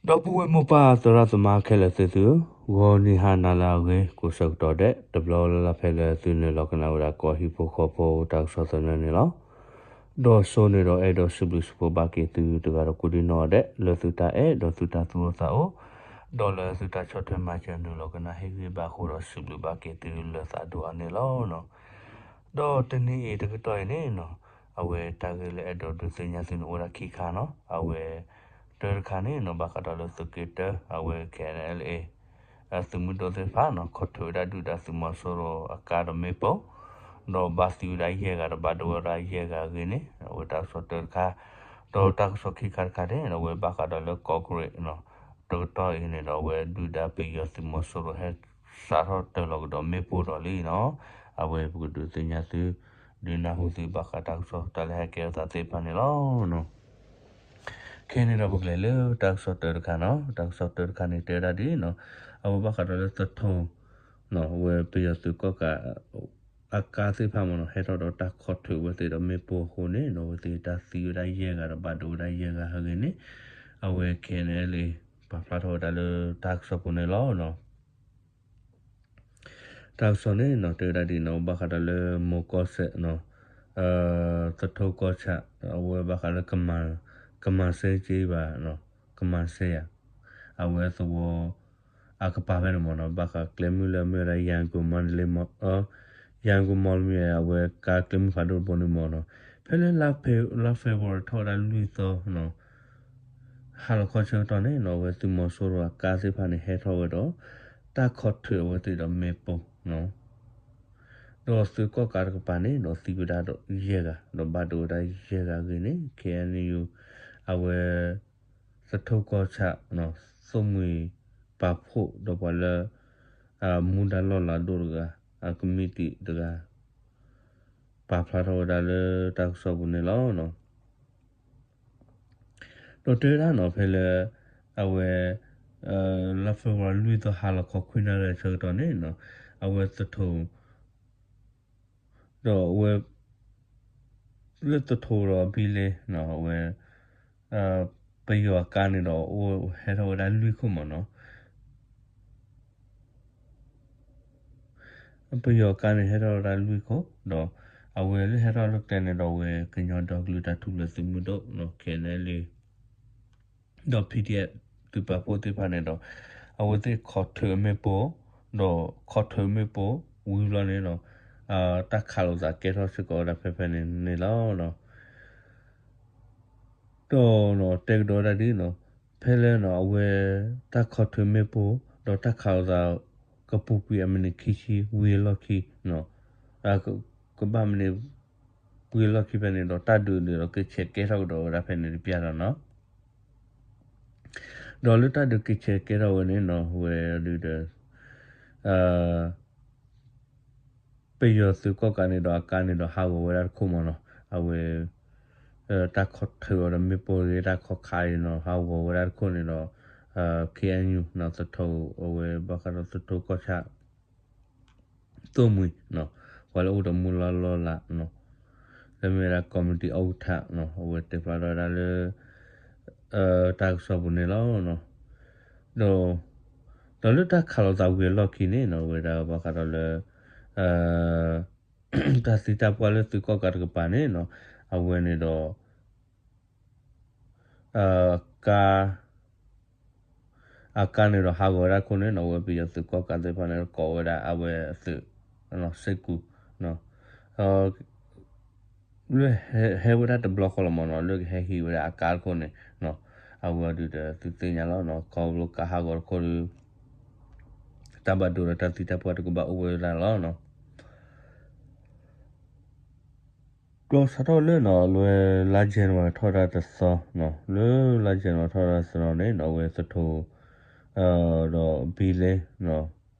ဒီပုၢ်ဝဲၢ်မိၢ်ပၢ်သရၣ်သမါခဲလၢာ်သ့ၣ်သုဧၢ, ဂီၤနံၤဟါနၤလၢအဂ့ၤ ကိးဆၢကတီၢ်ဒဲး တဘျီလၢ်လၢ်ဖဲလၢသုနုာ်လီၤကနၣ်ဝဲဒၣ်ကီၢ်ဟံၣ်ဖိဃီဖိတၢ်ကစီၣ်သနၢၣ်န့ၣ်လီၤ. ဒီးစိန့ၣ်ဒီးအဲၣ်ဒိးစံးဘျုးစံးဖှိၣ်ဘၣ်က့ၤသုတဂၤဒီးကိးဒံနီၢ်ဒဲး လၢသုတၢ်အဲၣ်ဒီးသုတၢ်သူၣ်အိၣ်သးအိၣ်, ဒီးလၢသုတၢ်ဆီၣ်ထွဲမၤစၢၤနုာ်လီၤကနၣ်ဟ့ၣ်ဂံၢ်ဘါအဃိဒီးစံးဘျုးဘၣ်က့ၤသုလၢသးဒိၣ်အါန့ၣ်လီၤ. ဒီးတနံၤအံၤတကတီၢ်အံၤန့ၣ်နီၤ, အဝဲတၢ်ဂ့ၢ်လၢအဲၣ်ဒိးဒုးသ့ၣ်ညါသုန့ၣ်အိၣ်ဝဲဒၣ်ခံခါနီၤ, အဝဲ တၢတခါန့ၣ်နီၤ ဘၣ်ဃးဒီးလၢသုးက့တၢ အဝဲ K N L A သုးမုၢ်ဒိၣ်သ့ၣ်တဖၣ်နီၤ ခီၣ်ထွဲဝဲဒၣ်ဒုၣ်ဒါသုးမီၤစိရိၤအကါဒီးမ့ၣ်ပိၢ်, ဒီးဘၣ်သံဝဲဒၣ်ယဲၢ်ဂၤ ဒီးဘၣ်ဒိဝဲဒၣ်ယဲၢ်ဂၤအဂ့ၢ်န့ၣ် အဝဲတၢ်ကစီၣ်တၢတခါ, ဒီးတၢ်ကစီၣ်ခံခါတခါန့ၣ် အဝဲဘၣ်ဃးဒီးလၢကီၢ်ကရ့ၣ်နီၤ, တကတီၢ်အံၤန့ၣ်ဒီး အဝဲဒုၣ်ဒါပယီၤသုးမီၤစိရိၤဟဲ စးထီၣ်တၢၤလီၤကဒီးမ့ၣ်ပိၢ်ဒီးလံနီၤ, အဝဲပကဒုးသ့ၣ်ညါသု ဒုးနၢ်ဟူသုဘၣ်ဃးတၢ်ကစီၣ်တၢ်လၢဟဲကဲထီၣ်သးသ့ၣ်တဖၣ်န့ၣ်လီၤ. ခဲန့ၣ်ဒီးပကလဲၤလၢတၢ်ကစီၣ်တၢတခါနီၤ, တၢ်ကစီၣ်တၢတခါန့ၣ် တဲဝဲဒၣ်ဒ်နီၤ, အဝဲဘၣ်ဃးဒီးလၢသထူ, အဝဲပယီၤသုးကီၣ်ကး အကါသ့ၣ်တဖၣ်မ့ၢ်နီၤ ဟဲထီၣ်ဒီးတၢ်ခီၣ်ထွဲဝဲသ့ၣ်ဒီးမ့ၣ်ပိၢ်အဃိန့ၣ်နီၤ အဝဲသ့ၣ်တၢ်သံဝဲဒၣ်ယဲၢ်ဂၤဒီးဘၣ်ဒိဝဲဒၣ်ယဲၢ်ဂၤအဂ့ၢ်န့ၣ် အဝဲ K N L A ပာ်ဖျါထီၣ်ဝဲဒၣ်လၢတၢ်ကစီၣ်ပူၤန့ၣ်လီၤ. တၢ်ကစီၣ်န့ၣ်နီၤ တဲဝဲဒၣ်ဒ်နီၤ ဘၣ်ဃးဒီးလၢမိၢ်ကီၢ်စဲၣ်နီၤ, သထူကီၢ်ဆၣ်, အဝဲဘၣ်ဃးလၢ ကမၤစဲက့ဘၣ်, ကမၤစဲယၤ, အဝဲသဝီ အကပၤဖဲန့ၣ်မ့ၢ်နီၤ ဘၣ်ဃးကျဲမုၢ်လၢအမ့ၢ်ဝဲဒၣ် ရန်ကုန်မန္တလေး, ရန်ကုန်မော်လမြိုင် အဝဲကါကျဲမုၢ်ဖးဒိၣ်တဘိန့ၣ်မ့ၢ်နီၤ, ဖဲလၢ လါ February ထီၣ်ဝဲဒၣ်လွံၢ်သီနီၤ ဟါလီၤခီဆၢကတီၢ်န့ၣ်နီၤ အဝဲသုးမီၤစိရိၤအကါသ့ၣ်တဖၣ်န့ၣ် ဟဲထီၣ်ဝဲဒီး တၢ်ခီၣ်ထွဲအဝဲသ့ၣ်ဒီးမ့ၣ်ပိၢ်နီၤ, ဒီးသုးကီၣ်ကးတကပၤန့ၣ်နီၤ သံဝဲဒၣ်ဒီးယဲၢ်ဂၤ ဒီးဘၣ်ဒိဝဲဒၣ်ယဲၢ်ဂၤအဂ့ၢ်န့ၣ် K N U အဝဲ သထူကီၢ်ဆၣ်နီၤ သိၣ်မှံၤပာ်ဖှိၣ်ဒီးပှၤလၢ အမူဒါလီၢ်လၤဒိၣ်တဂၤ အကမံးတံာ်တဂၤ ပာ်ဖျါထီၣ်ဝဲဒၣ်လၢတၢ်ကစီၣ်ပူၤန့ၣ်လီၤ. ဒီးတဲဝဲဒၣ်နီၤ ဖဲလၢ အဝဲ လါ February လွံၢ်သီဟါလီၤခီခွံနၣ်ရံၣ်အဆၢကတီၢ်န့ၣ်နီၤ အဝဲသထူ ဒီးအဝဲ လၢသထူဒီးဘံလ့နီၤ အဝဲ ပယီၤအကါန့ၣ်ဒီး အိၣ်ဟဲထီၣ်ဝဲဒၣ်လွံၢ်ခိၣ်မ့ၢ်နီၤ ပယီၤကါန့ၣ်ဟဲထီၣ်ဝဲဒၣ်လွံၢ်ခိၣ် ဒီးအဝဲလၢဟဲထီၣ်လၢကျဲန့ၣ်ဒီး အဝဲကညီဒီကလုာ်တၢ်ထူၣ်ဖျဲးသုးမုၢ်ဒိၣ်နီၤ K N L A ဒီး P D F သုးပာ်ဖှိၣ်သ့ၣ်တဖၣ်န့ၣ်ဒီး အဝဲသ့ၣ်ခီၣ်ထွဲမ့ၣ်ပိၢ် ဒီးခီၣ်ထွဲမ့ၣ်ပိၢ်ဝံၤဘျီန့ၣ်ဒီး တၢ်ခးလိာ်သးကဲထီၣ်စ့ၢ်ကီးဝဲဒၣ်ဖဲဖဲန့ၣ်န့ၣ်လီၤ. ဒီးတဲကဒီးဝဲဒၣ်ဒ်နီၤ ဖဲလၢနီၤ အဝဲ တၢ်ခီၣ်ထွဲမ့ၣ်ပိၢ် ဒီးတၢ်ခးလိာ်သး ကပူၤကွံာ်အမံးနံးခံဆံဝံၤအလီၢ်ခံနီၤ ကဘၣ်မံးနံး ဝံၤအလီၢ်ခံဖဲန့ၣ်ဒီး တၢ်ဒုးန့ၣ်ဒီးကဆဲးကဲထီၣ်ကဒီးဝဲဒၣ်ဖဲန့ၣ်တပျၢ်ဒီးနီၤ ဒီးလၢတၢ်ဒုးကဆဲးကဲထီၣ်ဝဲန့ၣ်နီၤ ဝဲဒုးဒီး ပယီၤသုးကီၣ်ကးန့ၣ်ဒီးအကါန့ၣ်ဒီးဟးဂီၤဝဲဒၣ်တခိၣ်မ့ၢ်နီၤ အဝဲ တၢ်ခီၣ်ထွဲအီၤဒီးမ့ၣ်ပိၢ်ဂ့ၤ တၢ်ခီၣ်ခးအံၤနီၤ ဟးဂီၤဝဲဒၣ်တခိၣ်န့ၣ်ဒီး K N U နီၤ သထူ အဝဲဘၣ်ဃးဒီးသထူကီၢ်ဆၣ် သိၣ်မှံၤနီၤ ပှၤလၢအိၣ်ဒီးမူဒါလီၢ်လၤနီၤ လၢမ့ၢ်ဝဲဒၣ် committee အူထၣ်နီၤ အဝဲတဲဖျါထီၣ်ဝဲဒၣ်လၢ တၢ်ကစီၣ်ပူၤန့ၣ်လီၤ. ဒီး ဒီးလၢတၢ်ခးလိာ်သးဝံၤအလီၢ်ခံန့ၣ်နီၤ အဝဲဒၣ်ဘၣ်ဃးဒီးလၢ တၢ်သံတၢ်ပှၢ်လၢသုးကီၣ်ကးတကပၤန့ၣ်နီၤ အဝဲန့ၣ်ဒီး ကါ အကါန့ၣ်ဒီးဟးဂီၤဝဲဒၣ်ခိၣ်န့ၣ်နီၤ အဝဲပယီၤသုးကီၣ်ကးသ့ၣ်တဖၣ်န့ၣ် ကိးဝဲဒၣ်အဝဲအသုး စ့ၢ်ကီး လၢဟဲဝဲဒၣ်တဘျီဃီလီၤမ့ၢ်နီၤ လၢကဟဲဟံးဝဲဒၣ်အကါတခိၣ်န့ၣ် အဝဲဒုးဒီးသုသ့ၣ်ညါလီၤနီၤ ခီဖျိကါဟးဂီၤတခိၣ်ဒီး တၢ်ဘၣ်ဒိဒီးတၢ်သံတၢ်ပှၢ်တကဘၣ်အိၣ်ဝဲဒၣ်လီၤနီၤ ဒီးစးထီၣ်လၢနီၤ လၢလါ January ထီၣ်ဒၣ်တသီနီၤ လၢလါ January ထီၣ်ဒၣ်တသီန့ၣ်နီၤ အဝဲသထူ ဒီးဘံလ့နီၤ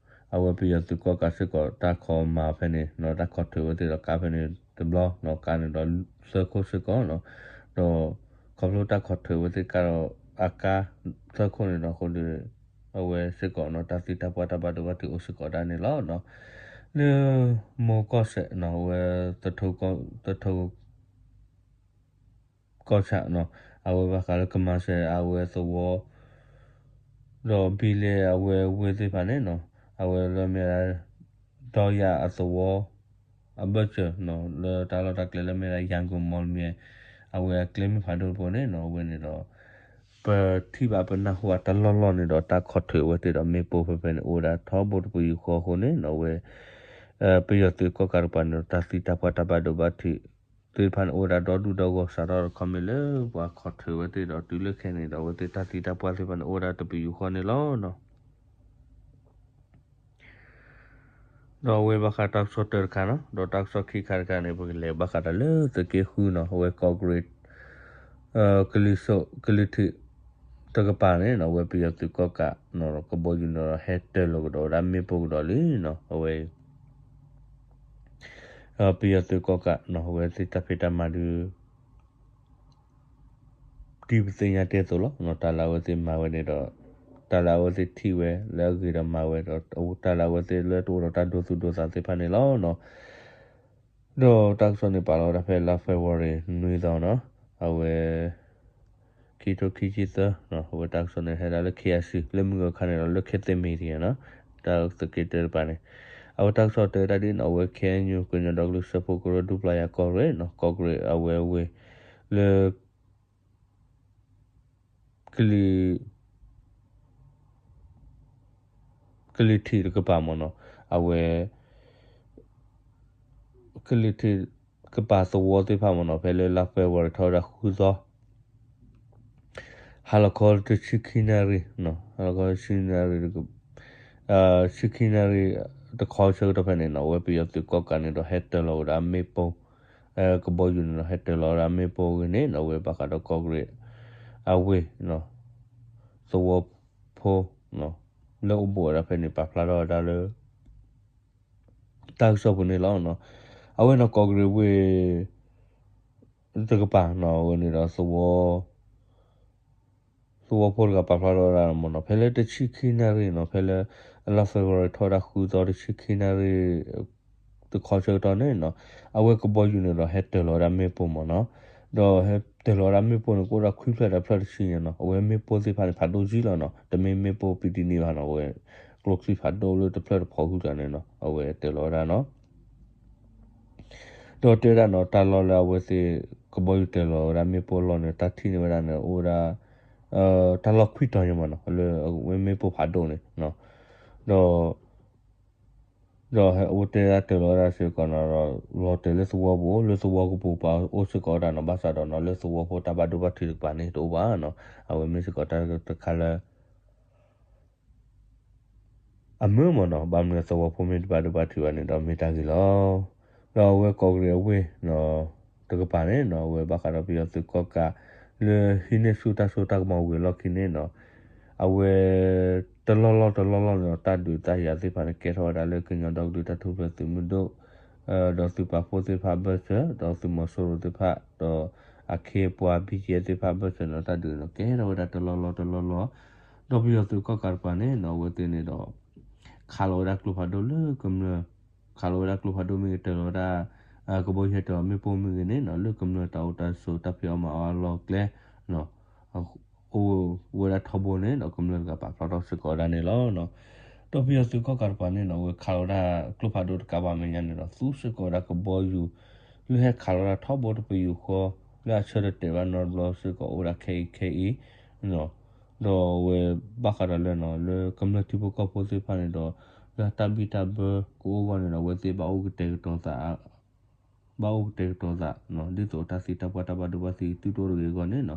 အဝဲပယီၤသုးကီၣ်ကးစ့ၢ်ကီး တၢ်ခီမၤဖဲန့ၣ်နီၤ တၢ်ခီၣ်ထွဲဝဲသ့ၣ်ဒီးကါဖဲန့ၣ်တဘျီနီၤ ကါန့ၣ်ဒီးသၢခိၣ်စ့ၢ်ကီးနီၤ ဒီးခီဖျိတၢ်ခီၣ်ထွဲဝဲသ့ၣ်ကါဒီးအကါသၢခိၣ်န့ၣ်ဒီးအဃိဒီး အဝဲစ့ၢ်ကီးနီၤ တၢ်သံတၢ်ပှၢ်တၢ်ဘၣ်ဒိဘၣ်ထံးအိၣ်စ့ၢ်ကီးဒၣ်န့ၣ်လီၤ. လၢမိၢ်ကီၢ်စဲၣ်နီၤ အဝဲ သထူ ကီၢ်ဆၣ်နီၤ အဝဲဘၣ်ဃးလၢကမၤစၢၤအဝဲသဝီ ဒီးဘံလ့အဝဲဝ့ၢ်သ့ၣ်တဖၣ်န့ၣ်နီၤ အဝဲလၢမ့ၢ်ဒၣ် ဒီယၤအသဝီ အဘၢၣ်စၢၤနီၤ လၢတၢ်လီၢ်တၢ်ကျဲလၢမ့ၢ်ဒၣ် ယၤကိၣ်မီၣ်လမံၤ အဝဲအကျဲမ့ၢ်ဖးဒိၣ်တဘိန့ၣ်နီၤ အဝဲန့ၣ်ဒီး ပထံၣ်ဘၣ်ပနၢ်ဟူဘၣ်တလီၢ်လီၢ်န့ၣ်ဒီး တၢ်ခီၣ်ထၢၣ်ဝဲသ့ၣ်ဒီးမ့ၣ်ပိၢ်ဖဲဖဲန့ၣ် အိၣ်ဝဲဒၣ်ထီဘိတပယူာ်ဃီအဃိန့ၣ်နီၤ အဝဲ ပယီၤသုးကီၣ်ကးတကပၤန့ၣ်ဒီး တၢ်သံတၢ်ပှၢ်တၢ်ဘၣ်ဒိဘၣ်ထံးသ့ၣ်တဖၣ်န့ၣ် အိၣ်ဝဲဒၣ်ဒီဒူၣ်ဒီဂီၢ် စးထီၣ်တခီမ့ၢ်လၢပှၤခီၣ်ထၢၣ်ဝဲသ့ၣ်ဒီးတုၤလၢခဲအံၤန့ၣ်ဒီး အဝဲသ့ၣ်တၢ်သံတၢ်ပှၢ်သ့ၣ်တဖၣ်န့ၣ် အိၣ်ဝဲဒၣ်တပယူာ်ဃီန့ၣ်လီၤနီၤ. ဒီးအဝဲဘၣ်ဃးတၢ်ကစီၣ်တၢတခါနီၤ ဒီးတၢ်ကစီၣ်ခံခါတခါန့ၣ် ပကလဲၤဘၣ်ဃးဒီးလၢသုးက့ဃုနီၤ အဝဲကီၢ်ကရ့ၣ် ကလံၤစိး ကလံၤထံးတကပၤန့ၣ်နီၤ အဝဲပယီၤသုးကီၣ်ကးနီၤ ကဘီယူၤန့ၣ်ဒီးဟဲတၢၤလီၤကဒီးဝဲဒၣ်မ့ၣ်ပိၢ်ကဒီးလံနီၤ အဝဲ ပယီၤသုးကီၣ်ကးနီၤ အဝဲသ့ၣ်တၢ်ဖံးတၢ်မၤဒုး ဒ်ပသ့ၣ်ညါတ့ၢ်အသိးလီၤ. တၢ်လၢအဝဲသ့ၣ်မၤဝဲန့ၣ်ဒီး တၢ်လၢအဝဲသ့ၣ်ထံၣ်ဝဲလၢအဂ့ၤဒီးမၤဝဲဒီး တၢ်လၢအဝဲသ့ၣ်လၢတအိၣ်ဒီးတၢ်ဒိသူၣ်ဒိသးသ့ၣ်တဖၣ်န့ၣ်လီၤ. ဒီးတၢ်ကစီၣ်န့ၣ်ပာ်လီၤဝဲဒၣ်ဖဲလါ February နွံသီနီၤ အဝဲ ခံထိခံဆံသၢ အဝဲတၢ်ကစီၣ်န့ၣ်ဟဲဒၣ်လၢ KIC လၢမုၢ်ဂီၤခါန့ၣ်ဒီးလၢ Khit Thit Media နီၤ တၢ်သုးက့တၢတကပၤန့ၣ် အဝဲတၢ်ကစီၣ်တဲဝဲဒၣ်ဒ်နီၤ အဝဲ KNU ကညီဒီကလုာ်စၢဖှိၣ်ကရၢဒူပျၢ်ယၤကီၢ်ရ့ၣ်နီၤ ကီၢ်ကရ့ၣ်အဝဲဝ့ၢ် လၢ ကလံၤ ကလံၤထံးတကပၤမ့ၢ်နီၤ အဝဲ ကလံၤထံးတကပၤသဝီသ့ၣ်တဖၣ်မ့ၢ်နီၤ ဖဲလၢလါ February ထီၣ်ဝဲဒၣ်ဃုသီ ဟါလီၤခီတဆံခံနၣ်ရံၣ် ဟါလီၤခီတဆံခံနၣ်ရံၣ် ဆံခံနၣ်ရံၣ် တခီဆၢကတီၢ်ဖဲန့ၣ်နီၤ အဝဲပယီၤသုးကီၣ်ကးန့ၣ်ဒီးဟဲတၢၤလီၤဝဲဒၣ်မ့ၣ်ပိၢ် ကဘီယူၤန့ၣ်ဒီးဟဲတၢၤလီၤဝဲဒၣ်မ့ၣ်ပိၢ်အဂ့ၢ်န့ၣ်နီၤ အဝဲဘၣ်ဃးဒီးကီၢ်ကရ့ၣ် အဝ့ၢ် သဝီဖိ လၢအိၣ်ဘူးဝဲဒၣ်ဖဲန့ၣ် ပာ်ဖျါထီၣ်ဝဲဒၣ်လၢ တၢ်ကစီၣ်ပူၤန့ၣ်လီၤ. အဝဲန့ၣ်ကီၢ်ကရ့ၣ်ဝ့ၢ် တကပၤနီၤ အဝဲန့ၣ်ဒီး သဝီဖိတဂၤပာ်ဖျါထီၣ်ဝဲဒၣ်မ့ၢ်နီၤ ဖဲလၢတဆံခံနၣ်ရံၣ်နီၤ ဖဲလၢ အလါ February ထီၣ်ဝဲဒၣ်ဃုသီတဆံခံနၣ်ရံၣ် တခီဆၢကတီၢ်န့ၣ်နီၤ အဝဲကဘီယူၤန့ၣ်ဒီးဟဲတၢၤလီၤဝဲဒၣ်မ့ၣ်ပိၢ်မ့ၢ်နီၤ ဒီးဟဲတၢၤလီၤဝဲဒၣ်မ့ၣ်ပိၢ်န့ၣ် ကအိၣ်ဒီးခွံဖျၢၣ်ဒီးဖျၢၣ်တဆံညါနီၤ အဝဲမ့ၣ်ပိၢ်သ့ၣ်တဖၣ်န့ၣ် ဖးဒိၣ်ယံာ်လီၤနီၤ တမ့ၢ်မ့ၣ်ပိၢ်ပံတံန့ၣ်ဘၣ်နီၤ အဝဲ ကျိချံဖးဒိၣ်လၢတဖျၢၣ်တဖီၣ်ဃုာ်တၢ်န့ၣ်နီၤ အဝဲတၢၤလီၤဝဲဒၣ်နီၤ ဒီးတဲဝဲဒၣ်နီၤ တၢ်လီၢ်လၢအဝဲသ့ၣ် ကဘီယူၤတၢၤလီၤဝဲဒၣ်မ့ၣ်ပိၢ်အလီၢ်န့ၣ် တၢ်ထံၣ်န့ၢ်ဝဲဒၣ်န့ၣ် အိၣ်ဝဲဒၣ် တၢ်လီၢ်ခွံတီၤညါမ့ၢ်နီၤ လၢအဝဲမ့ၣ်ပိၢ်ဖးဒိၣ်န့ၣ် ဒီး ဒီးဟဲအိၣ်တဲဒၣ်တၢၤလီၤဝဲဒၣ်စ့ၢ်ကီးနီၤဒီး လီၤတဲာ်လၢသဝီပူၤ လၢသဝီကပူၤပှၤအိၣ်စ့ၢ်ကီးဝဲဒၣ်နီၤ ဘၣ်ဆၣ်ဒီးနီၤ လၢသဝီဖိတၢ်ဘၣ်ဒိဘၣ်ထံးတကပၤန့ၣ်တအိၣ်ဘၣ်နီၤ အဝဲမ့ၢ်စ့ၢ်ကီးတၢ်တခါလၢ အမုာ်မ့ၢ်နီၤ ဘၣ်မနုၤသဝီဖိမ့ၢ်တဘၣ်ဒိဘၣ်ထံးဘၣ်န့ၣ်ဒီးမ့ၢ်တၢ်ဂ့ၤလီၤ. ဒီးအဝဲကီၢ်ကရ့ၣ်အဝ့ၢ်နီၤ တကပၤန့ၣ်နီၤ အဝဲဘၣ်ဃးဒီးပယီၤသုးကီၣ်ကး လၢဟံးန့ၢ်ဆူၣ်တၢ်စိတၢ်ကမီၤဝံၤအလီၢ်ခံန့ၣ်နီၤ အဝဲ တလီၢ်လီၢ်တလီၢ်လီၢ်န့ၣ်ဒီး တၢ်ဒုးတၢ်ယၤသ့ၣ်တဖၣ်န့ၣ် ကဲထီၣ်ဝဲဒၣ်လၢကညီဒီကလုာ်တၢ်ထူၣ်ဖျဲးသုးမုၢ်ဒိၣ် ဒီးသုးပာ်ဖှိၣ်သ့ၣ်တဖၣ်အဘၢၣ်စၢၤ ဒီးသုးမီၤစိရိၤသ့ၣ်တဖၣ် ဒီးအခ့အပှၤ ဘံၣ်ကဲသ့ၣ်တဖၣ်အဘၢၣ်စၢၤန့ၣ်ဒီး တၢ်ဒုးန့ၣ် ကဲထီၣ်ဝဲဒၣ်တလီၢ်လီၢ်တလီၢ်လီၢ် ဒီးပယီၤသုးကီၣ်ကးတကပၤန့ၣ်နီၤ အဝဲသ့ၣ်န့ၣ်ဒီး ခးလီၤဝဲဒၣ်ကျိဖးဒိၣ်လၢကမျၢၢ် ခးလီၤဝဲဒၣ်ကျိဖးဒိၣ်မ့ၢ်ဂ့ၤ တၢၤလီၤဝဲဒၣ် ကဘီယူၤဟဲတၢၤလီၤမ့ၣ်ပိၢ်မ့ၢ်ဂ့ၤန့ၣ်နီၤ လၢကမျၢၢ်တၢ်အိၣ်တၢ်ဆိးတၢ်ဖံးအီၣ်မၤအီၣ်အလီၢ်အကျဲ အိၣ်ဝဲဒၣ်ထီဘိန့ၣ်ဒီး ကမျၢၢ်တဂၤပာ်ဖျါထီၣ်စ့ၢ်ကီးဝဲဒၣ်န့ၣ်လီၤ. ဒီးပယီၤသုးကီၣ်ကးတကပၤန့ၣ်နီၤ အဝဲခးလီၤဝဲဒၣ်ကျိဖးဒိၣ်တကးဘၣ်မဲာ်ညါန့ၣ်ဒီး သူစ့ၢ်ကီးဝဲဒၣ်ကဘီယူၤ လၢဟဲခးလီၤဝဲဒၣ်ထီဘိတပယူာ်ဃီ လၢအဆၢတတဲာ်ဘၣ်နီတဘျီစ့ၢ်ကီးအိၣ်ဝဲဒၣ်ခဲအံၤခဲအံၤ ဒီးအဝဲဘၣ်ဃးဒီးလၢနီၤ လၢကမျၢၢ်ထံဖိကီၢ်ဖိသ့ၣ်တဖၣ်န့ၣ်ဒီး လၢတၢ်ဘံၣ်တၢ်ဘၢကအိၣ်အဂီၢ်န့ၣ်ဒီး အဝဲသ့ၣ်ဘၣ်အိၣ်ကတဲာ်ကတီၤသး ဘၣ်အိၣ်ကတဲာ်ကတီၤသး ဒ်သိးတၢ်သံတၢ်ပှၢ်တၢ်ဘၣ်ဒိဘၣ်ထံးသုတအိၣ်တဂ့ၤအဂီၢ်န့ၣ်နီၤ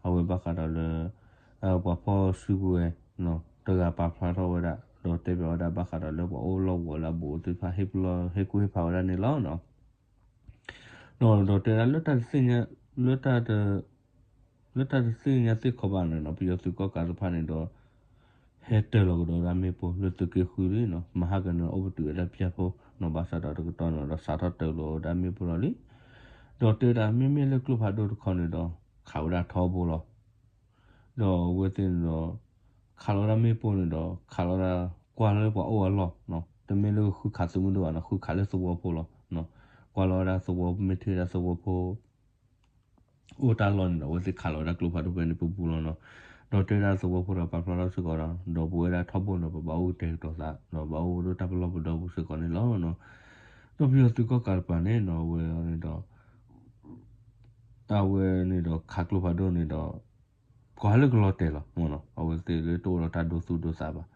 အဝဲဘၣ်ဃးဒီးလၢ ပှၤဖီၣ်စုကဝဲၤ တဂၤပာ်ဖျါထီၣ်ဝဲဒၣ် ဒီးတဲဘၣ်ဝဲဒၣ်ဘၣ်ဃးဒီးလၢပှၤအိၣ်လီၢ်ကဝီၤလၢအဘူးအသ့ၣ်တဖၣ် ဟ့ၣ်ကူၣ်ဟ့ၣ်ဖးဝဲဒၣ်န့ၣ်လီၤ. ဒီး ဒီးတဲဒၣ်လၢတၢ်တသ့ၣ်ညါ လၢတၢ်တ လၢတၢ်တသ့ၣ်ညါသ့ၣ်ခီဘၣ်န့ၣ်နီၤ ပယီၤသုးကီၣ်ကးတဖၣ်န့ၣ်ဒီး ဟဲတၢၤလီၤကဒီးဝဲဒၣ်မ့ၣ်ပိၢ်လၢသုးက့ဃုလံနီၤ မဟါကန့ၣ်အိၣ်ပတုာ်ဝဲဒၣ်ပၠၣ်ဖိနီၤ ဘၣ်ဆၣ်ဒီးတကတီၢ်န့ၣ်ဒီးစးထီၣ်တၢၤလီၤဝဲဒၣ်မ့ၣ်ပိၢ်လီၤလံ ဒီးတဲဒၣ်မ့မ့ၢ်လၢကျိဖးဒိၣ်တခီန့ၣ်ဒီး ခးဝဲဒၣ်ထီဘိလီၤ. ဒီးအဝဲသ့ၣ်န့ၣ်ဒီး ခးလီၤဝဲဒၣ်မ့ၣ်ပိၢ်န့ၣ်ဒီး ခးလီၤဝဲဒၣ်ကွၢ်လၢပှၤအိၣ်အလီၢ်နီၤ တမ့ၢ်လၢဃုခးသုးမုၢ်ဒိၣ်ဘၣ်နီၤ ဃုခးလၢသဝီဖိလီၤ. ကွၢ်လီၤဝဲဒၣ်သဝီ မ့ၢ်ထံၣ်ဝဲဒၣ်သဝီဖိ အိၣ်တၢ်လီၢ်န့ၣ်ဒီး အဝဲသ့ၣ်ခးလီၤဝဲဒၣ်ကျိဖးဒိၣ်ဖဲန့ၣ်ပူၤပူၤလီၤနီၤ. ဒီးတဲဝဲဒၣ်သဝီဖိတဂၤပာ်ဖျါထီၣ်စ့ၢ်ကီးဒီး ဒီးပဝဲဒၣ်ထီဘိန့ၣ် ပဘၣ်အိၣ်ကတဲာ်ကတီၤသး ဒီးဘၣ်အိၣ်ဒီးတၢ်ပလီၢ်ပဒီပူၤစ့ၢ်ကီးန့ၣ်လီၤ. ဒီးပယီၤသုးကီၣ်ကးတကပၤန့ၣ်နီၤ အဝဲန့ၣ်ဒီး အဝဲန့ၣ်ဒီးခးကျိဖးဒိၣ်န့ၣ်ဒီး ကီၢ်ဟဲလၢကလီၤတဲာ်လီၤမ့ၢ်နီၤ အဝဲသ့ၣ်လၢတအိၣ်ဒီးတၢ်ဒိသူၣ်ဒိသးဘၣ်,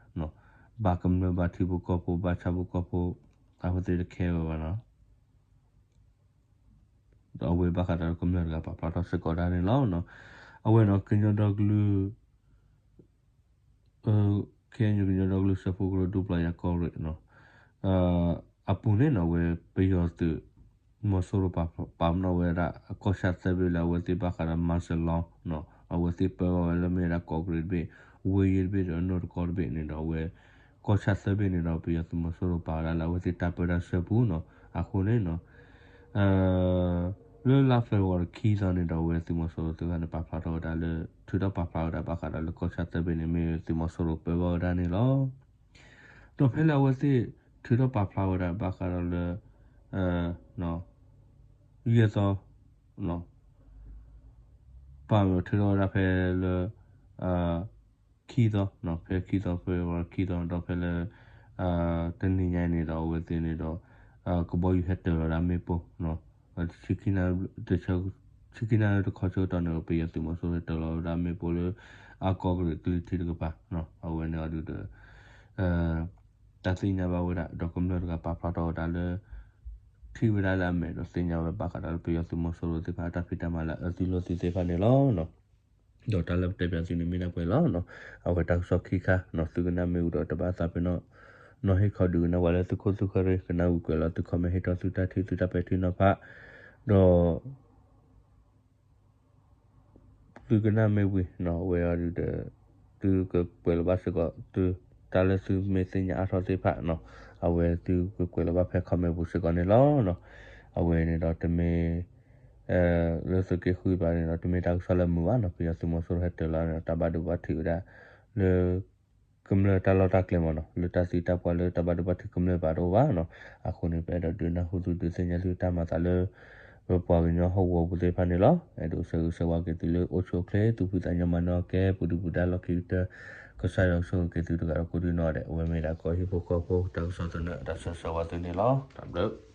ဘၣ်ကမျၢၢ်ဘၣ်ထံဖိကီၢ်ဖိဘၣ်ဆၣ်ဖိကီၢ်ဖိ အဝဲသ့ၣ်တခဲဝဲဘၣ်နီၤ. ဒီးအဝဲဘၣ်ဃးဒီးကမျၢၢ်တဂၤပာ်ဖျါထီၣ်စ့ၢ်ကီးဒၣ်န့ၣ်လီၤ. အဝဲနီၤ ကညီဒီကလုာ် ခဲအံၤကညီဒီကလုာ်စၢဖှိၣ်ကရၢဒူပျီယၤကီၢ်ရ့ၣ်နီၤ အပူၤန့ၣ်နီၤ အဝဲပယီၤသုး မီၤစိရိၤပာ်ပနီၣ်ဝဲဒၣ် ကီၢ်ဆၣ်သၢဘ့ၣ်လၢအဝဲသ့ၣ်ဘၣ်ဃးဒီး မၤစၢၤလီၤနီၤ အဝဲသ့ၣ်ပၢဘၣ်ဝဲလၢမ့ၢ်ဝဲဒၣ်ကီးကရ့ၣ်တဘ့ၣ် ဝ့ၢ်ယ့ၢ်တဘ့ၣ်ဒီးနီၢ်တကီတဘ့ၣ်န့ၣ်ဒီး အဝဲ ကီၢ်ဆၣ်သၢဘ့ၣ်န့ၣ်ဒီး ပယီၤသုးမီၤစိရိၤပာ်ဝဲဒၣ်လၢအဝဲသ့ၣ်တၢ်ပၢတၢ်ဆှၢပူၤနီၤ အဃိန့ၣ်နီၤ လၢလါ February ခံသီန့ၣ်ဒီး အဝဲသုးမီၤစိရိၤသ့ၣ်တဖၣ်န့ၣ် ပာ်ဖျါထီၣ်ဝဲဒၣ်လၢ ထုးထီၣ်ပာ်ဖျါဝဲဒၣ်ဘၣ်ဃးဒီးလၢကီၢ်ဆၣ်သၢဘ့ၣ်န့ၣ် မ့ၢ်သုးမီၤစိရိၤပၢဘၣ်ဝဲဒၣ်န့ၣ်လီၤ. ဒီးဖဲလၢအဝဲသ့ၣ်ထုးထီၣ်ပာ်ဖျါဝဲဒၣ်ဘၣ်ဃးဒီးလၢ ယဲၢ်သီ ပာ်မ့ၢ်ထုးထီၣ်ဝဲဒၣ်ဖဲလၢ ခံသီ ဖဲခံသီ ဖဲခံသီ ဒီးဖဲလၢ တနံၤညါအံၤန့ၣ်ဒီး အဝဲသ့ၣ်န့ၣ်ဒီး ကဘီယူၤဟဲတၢၤလီၤဝဲဒၣ်မ့ၣ်ပိၢ် ဆံခံနၣ်ရံၣ်တခီဆၢကတီၢ်န့ၣ် ပယီၤသုးမီၤစိရိၤဟဲတၢၤလီၤဝဲဒၣ်မ့ၣ်ပိၢ်လၢ အကီးကရ့ၣ်ကလံၤထံးတကပၤ အဝဲန့ၣ်အီၤဒုးဒီး တၢ်သ့ၣ်ညါဘၣ်ဝဲဒၣ် ဒီးကမျၢၢ်တဂၤပာ်ဖျါထီၣ်ဝဲဒၣ်လၢ ထံၣ်ဝဲဒၣ်လၢအမဲာ်ဒီးသ့ၣ်ညါဝဲဘၣ်ဃးဒီးလၢပယီၤသုးမီၤစိရိၤသ့ၣ်တဖၣ်အတၢ်ဖံးတၢ်မၤလၢအအၢသုးလိာ်သုးသ့ၣ်တဖၣ်န့ၣ်လီၤ. ဒီးတၢ်လၢပတဲပၠးသုန့ၣ်မ့ၢ်ဒၣ်ပှဲၤလီၤ. အဝဲတၢ်ကစီၣ်ခံခါ သုကနၣ်မ့ၢ်ဝံၤဒီးတဘၣ်သးပ့ၤနီၣ် နီၢ်ဟ့ၣ်ခီဒုးကနၣ်ဝဲလၢသုခိၣ်သုဃၢၤရ့ၣ် ကနၣ်ဝံၤကွဲးလီၤသု comment ဟ့ၣ်ထီၣ်သုတၢ်ထံၣ်သုတၢ်ပဲာ်ထံနီၤဖး ဒီး သုကနၣ်မ့ၢ်ဝံၤ အဝဲအီၤဒုးဒီး သုကကွဲးလီၤဘၣ်စ့ၢ်ကီး သုတၢ်လၢသုမ့ၢ်သ့ၣ်ညါအါထီၣ်သ့ၣ်တဖၣ်နီၤ အဝဲသုကကွဲးလီၤဘၣ်ဖဲ comment ပူၤစ့ၢ်ကီးန့ၣ်လီၤ. အဝဲန့ၣ်ဒီးတမ့ၢ် လၢသုးက့ဃုဘၣ်န့ၣ်ဒီး တမ့ၢ်တၢ်ကစီၣ်လၢမုာ်ဘၣ်နီၤ ပယီၤသုးမီၤစိရိၤဟဲတၢၤလီၤန့ၣ်ဒီး တၢ်ဘၣ်ဒိဘၣ်ထံးဝဲဒၣ် လၢ ကမျၢၢ်တၢ်လီၢ်တၢ်ကျဲမ့ၢ်နီၤ လၢတၢ်သံတၢ်ပှၢ်လၢတၢ်ဘၣ်ဒိဘၣ်ထံးကမျၢၢ်ဘၣ်တအိၣ်ဘၣ်နီၤ. အဃိန့ၣ် ပအဲၣ်ဒိးဒုးနၢ်ဟူသုဒုးသ့ၣ်ညါသုတၢ်မၤသးလၢ ပပှၤကညီဟီၣ်ကဝီၤပူၤသ့ၣ်တဖၣ်န့ၣ်လီၤ. အဲၣ်ဒိးဆၢဂ့ၤဆၢဝါက့ၤသုလၢအိၣ်ဆူၣ်အိၣ်ချ့ သူၣ်ဖှံသးညီမၤနၢၤကဲ ပူၤဒုၣ်ပူၤဒါလီၢ်ခံကတၢၢ် ကစၢ်ယွၤကဆိၣ်ဂ့ၤက့ၤသုတဂၤဒီးကိးဒုနီၢ်ဒဲး အဝဲမ့ၢ်ဒၣ်ကီၢ်ဟံၣ်ဖိဃီဖိတၢ်ကစီၣ်သနၢၣ် တၢ်ဆၢဂ့ၤဆၢဝါသုန့ၣ်လီၤ. တၢ်ဘျုး